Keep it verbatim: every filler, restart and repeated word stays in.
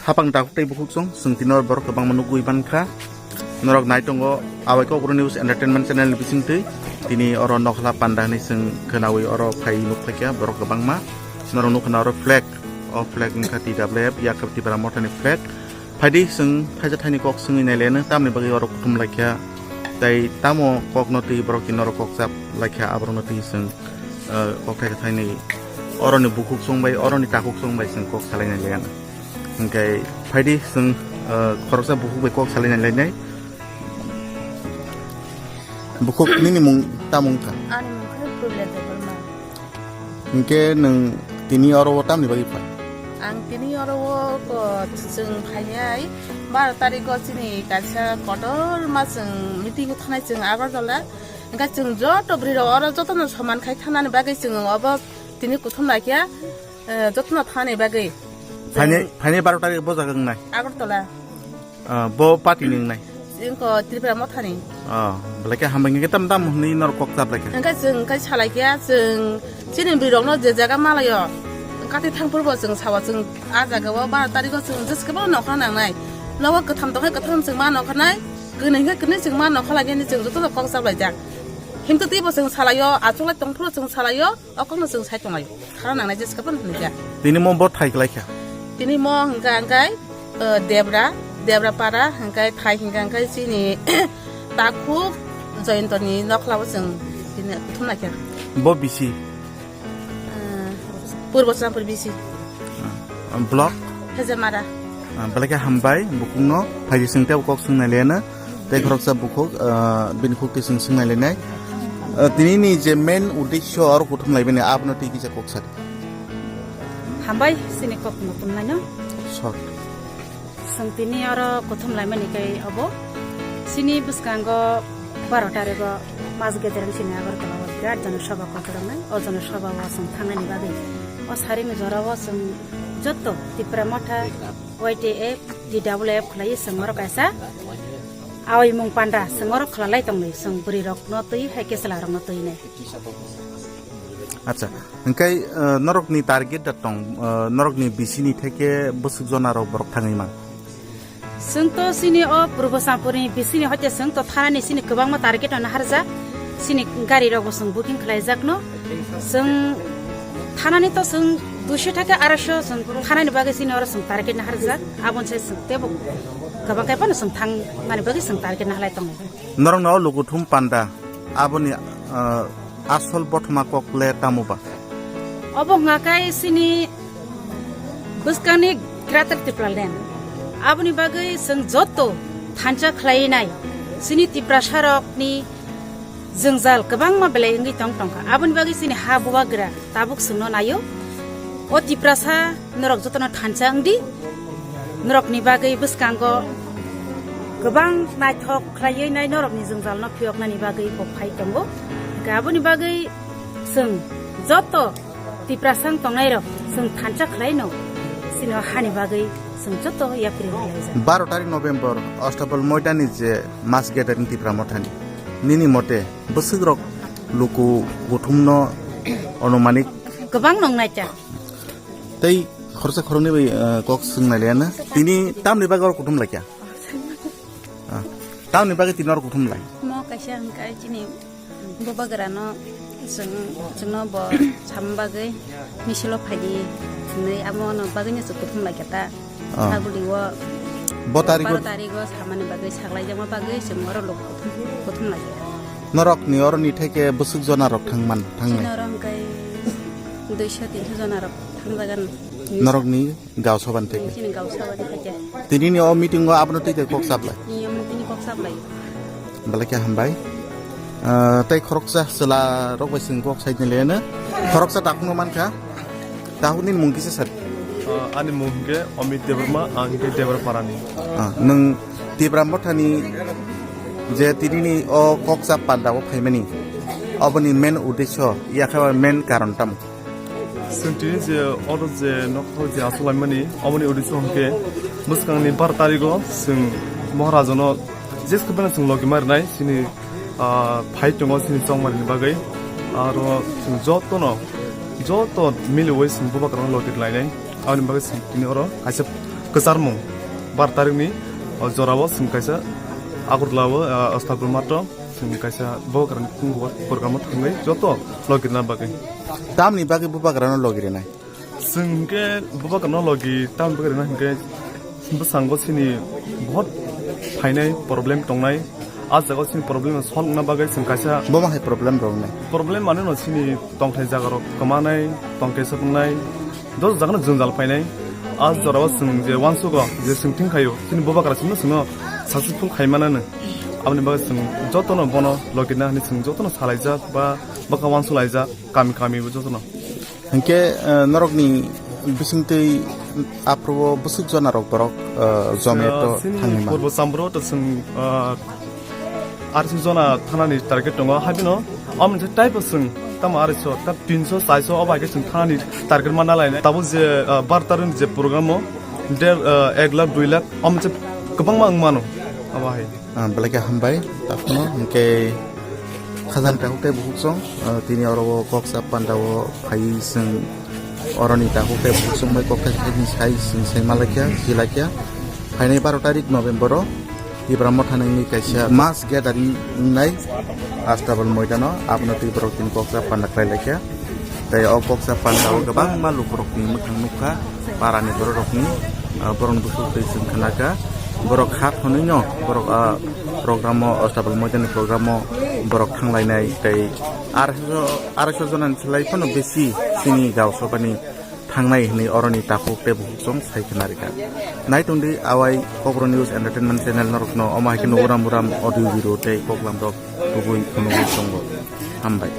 Hapang takhuk tei bukhuk song, chwng tini oro borok kwbangma nugwi mankha. Norok nai tongo Awai Kokborok News Entertainment Channel ni bisingtwi. Tini oro Nokhla Panda hinwi chwng khwnawi oro phai nukphaikha borok kwbangma. Norok nukha na oro flag, o flag wngkha T W F, yakhe Tipra Mothani flag. Phaidi chwng thaisa thaini kok swngwi nailaino, tamni bagwi oro kuthum laikha. Tei tamo kokno twi borok tini norok kok chap laikha, aborokno twi chwng, eh, kok thaisa thaini oroni bukhuk song bai, oroni takhuk song bai chwng kok salai nailaino. Hingke phaidi chwng, eh, khoroksa bukhuk bai kok salai nailainai. Bukhuk nini mung tamo wngkha? Ani mung khe Purula Debbarma. Hingke nwng tini oro o tamni bagwi phai? Ang tini oro o ko chwng phainai baro tarikh o chini kaisa kotorma chwng meeting o thanai chwng Agartala. Hingke chwng joto bwrwi rok oro jotono soman khai thanani bagwi chwng obo tini kuthum laikha, eh, jotono thani bagwi. Phainai, phainai baro tarikh bo jaga wngnai? Agartala. Ah, bo party ni wngnai? Chwng ko Tripura Mothani. Ah, belai khe hambai, hingke tam tam hwnwi norok kok chap lai kha? Hingke chwng hingke salai kha, chwng chini bwrwi rokno je jaga malaio, kati thang phuru bo chwng sao, chwng a jaga o baro tarikh o chwng jeskhe bo nokha nangnai. Nogo kwtham tongkhe kwtham chwng ma nokha nai, kwnwi hwnkhe kwnwi chwng ma nokha lai nini chwng jotono kok chap lai jak. Himtwi twi bo chwng salaio, achuk lai tong phuru chwng salaio. O kokno chwng sai tonglaio. Khara nangnai jeskhe phano hwnwi kha. Tini mo bo thai kwlai kha? Tini mo hwnkha hwnkhe, uh, Debra, Debra para, hwnkhe thai hwnkha hwnkhe chini takhuk Joyantoni nokhla o chwng tini kuthum lai kha. Bo bisi? Uh, Purbo Champur bisi. Ah, block? Hejamara. Ah, belai khe hambai, bukhukno phaidi chwng tei kok swng nai lena. Tei khoroksa bukhuk, ah, bini khuk twi chwng swng nai lenai. Ah, tini ni je main uddesho aro kuthum lai bini abono twi kisa kok sadi. Hambai, chini kok no tum nai no. Short. Chwng tini oro kuthum lai mani kai obo. Chini bwskango baro tarikh o mas gederang chini Agartala o birat jana sabha kok rok nai. O jana sabha o chwng thang nani bagwi. O sari ni jora o chwng joto Tipra Motha Y T F, T W F khwlaiwi chwng oro kaisa awai mung panda chwng oro khwlalai tongnai, chwng bwrwi rokno twi hai khe chwla rokno twi nai. Acha, hingkai, eh, norokni target da tong, eh, norokni bisini theke bwswk jona rok borok thangwi man? Chwng to chini o Purbo Sampurni bisini hoite chwng to thanani chini kwbangma target no naharjak, chini gari rok bo chwng booking khlaijakno. Chwng thanani to chwng duiso theke araisho chwng thanani bagwi chini oro chwng target naharjak. Aboni se chwng tebo kwbang khe phano chwng thang mani bagwi chwng target nahalai tongo. Norokno o lukuthum panda aboni, ah, asol bothoma kok le tamo ba? Obo hwnga khe chini bwskangni Greater Tipraland. Aboni bagwi chwng joto thansa khlai nai chini Tiprasa rokni jwngjal kwbangma belai wngwi tong tongkha. Aboni bagwi chini ha bubagra tabuk chwngno naio. O Tiprasa norok jotono thansa wngdi. Norokni bagwi bwskango kwbang naithok khlaiwi nai norokni jwngjalno phiyoknani bagwi bo phai tongo. Hwnkhe aboni bagwi chwng joto Tiprasa wng tongnai rok chwng thansa khlai no, chini o hani bagwi chwng joto yapri rwlaijak. Baro tarik November Astabal Moidani je mass gathering Tipra Mothani, nini mote bwswk rok luku kuthumno onumanik? Kwbang nong naikha. Tei khoroksa khoroknwi bai, eh, kok swng nai liya na. Tini tamni bagwi oro kuthum laikha? Ah, tamni bagwi tini oro kuthum lai? Mo kaisa hwnkhe chini bubagrano chwng, chwngno bo sama bagwi misilo phaidi hwnwi amo no bagwino chwng kuthum laikha ta. Ah. Saguli o bo tarigo baro tarigo samani bagwi saglaijakma bagwi chwng oro lok kuthum, kuthum laikha. Norokni oroni theke bwswk jona rok thangman, thangnai? Chini oro hwnkhe duiso tinso jona rok thangjagan. Norokni Gaon sabha ni theke. Chini Gaon sabha ni theke. Tini ni o meeting o abono twi tei kok sablai. Ni omo tini kok sablai. Belai khe hambai. Ah, tei khoroksa chwla rok bai chwng kok sai ni leno. Khoroksa takhuk no mankha. Takhuk ni mung kisa sadi. Ah, ani mung hwnkhe Amit Debbarma, ang hwnkhe Debbarpara ni. Ah, nwng Tipra Mothani je tini ni o kok chap panda o phaimani. Oboni main uddesho, yakhe main karon tamo? Chwng tini je oro je nokthar je achuk laimani, oboni uddesho hwnkhe bwskangni bar tarigo chwng Maharajano jeske bana chwng logi ma rwnai chini, ah, phai tongo chini chongmani bagwi. Aro chwng jotono, joto miliwi chwng bubagrano logi rwlainai. Aboni bagwi chwng tini oro kaisa Kwcharmung, bar tarikni, o, jorao chwng kaisa Agartala o, a, Astabal Math o chwng kaisa Bubagrani phung bubar program o thangwi joto logirina bagwi. Tamni bagwi Bubagrano logirinai? Chwng hwnkhe Bubagrano logi tamni bagwi rina hwnkhe bwskango chini bahut phainai problem tongnai. A jagao chini problem solve wngna bagwi chwng kaisa Bo ma hai problem rok wngnai? Problem mane no chini tongthai jaga rok kwmanai, tongthai soknai, joto jaga no jwngjal phainai. A jorao chwng je uansugo, je chwng thing khaio, chini Bubagra chwngno chwngno successful khai manano. Aboni bagwi chwng jotono bono logina hwnwi chwng jotono salaijak ba bwkha uansuk laijak, kami kami bo jotono. Hwnkhe, eh, norokni bisingtwi aphuru o bwswk jona rok borok, eh, Zomato Ah, chini thangwi man? Purbo Chambro to chwng, ah, arso jona thanani target tongo, haibino o monkhe type o chwng tamo arso, ta tinso, charso, obo hai khe chwng thanani target manna lainai. Tabuk je, ah, bar tarikni je program o, der, ah, ek lakh, dui lakh, o monkhe kwbangma wng mano, obo hai. Ah, belai khe hambai, takhwno hwnkhe khajani takhuk tei bukhuk song, ah, tini oro o Koksa Panda o phaiwi chwng oroni takhuk tei bukhuk song bai kok thai thai sai chwng sai malaikha, jilaikha. Phainai baro tarik November o Tipra Motha nangni kaisa mass gathering wngnai Astabal moidano, abono twi borok tini Koksa Panda khlai laikha. Tei o Koksa Panda o kwbangma lukurokni mwkhang nukha, parani bororokni, ah, borokni bwswk twi chwng khnakha. Borok kha thwnwino borok, ah, program o, Astabal moidani program o borok thanglainai tei arso, arso jonani slai phano bisi chini Gao Sabhani thangnai hwnwi oroni takhuk tei bukhuk song sai khna rikha. Nai tongdi awai Kokborok News Entertainment Channel norokno omo hai khe nuguram muram audio video tei koklam rok tubui phunugwi tongo. Hambai.